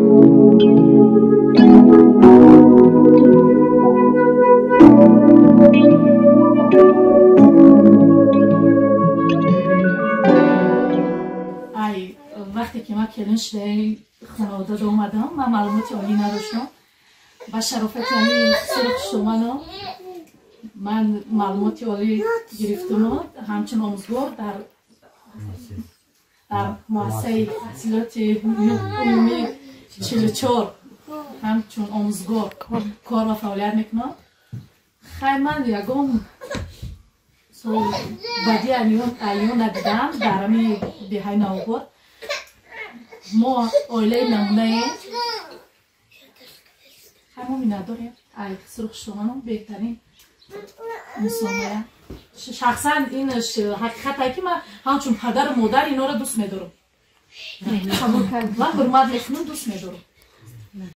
Ай, вақте ки ман келин шудаи хонавода омадам, ман маълумоти олӣ надоштам. Ба шарофати ҳамин Хусури Хушдомано ман маълумоти олӣ гирифтуму ҳамчун омӯзгор дар муассисаи таҳсилоти умумӣ 44 ҳамчун омӯзгор кор ва фаъолият мекунам. Хай, ман ягон сол баъди айён надидам дар ҳами деҳаи Навобод. Мо оилаи намунаем. Хай, мо миннатдорем ай Хусури Хушдомано, беҳтарин инсонҳоя. Шахсан ин ҳақиқате ки ман ҳамчун падару модар инҳоро дӯст медорам ва ҳурмат мекунам, дӯст медорам.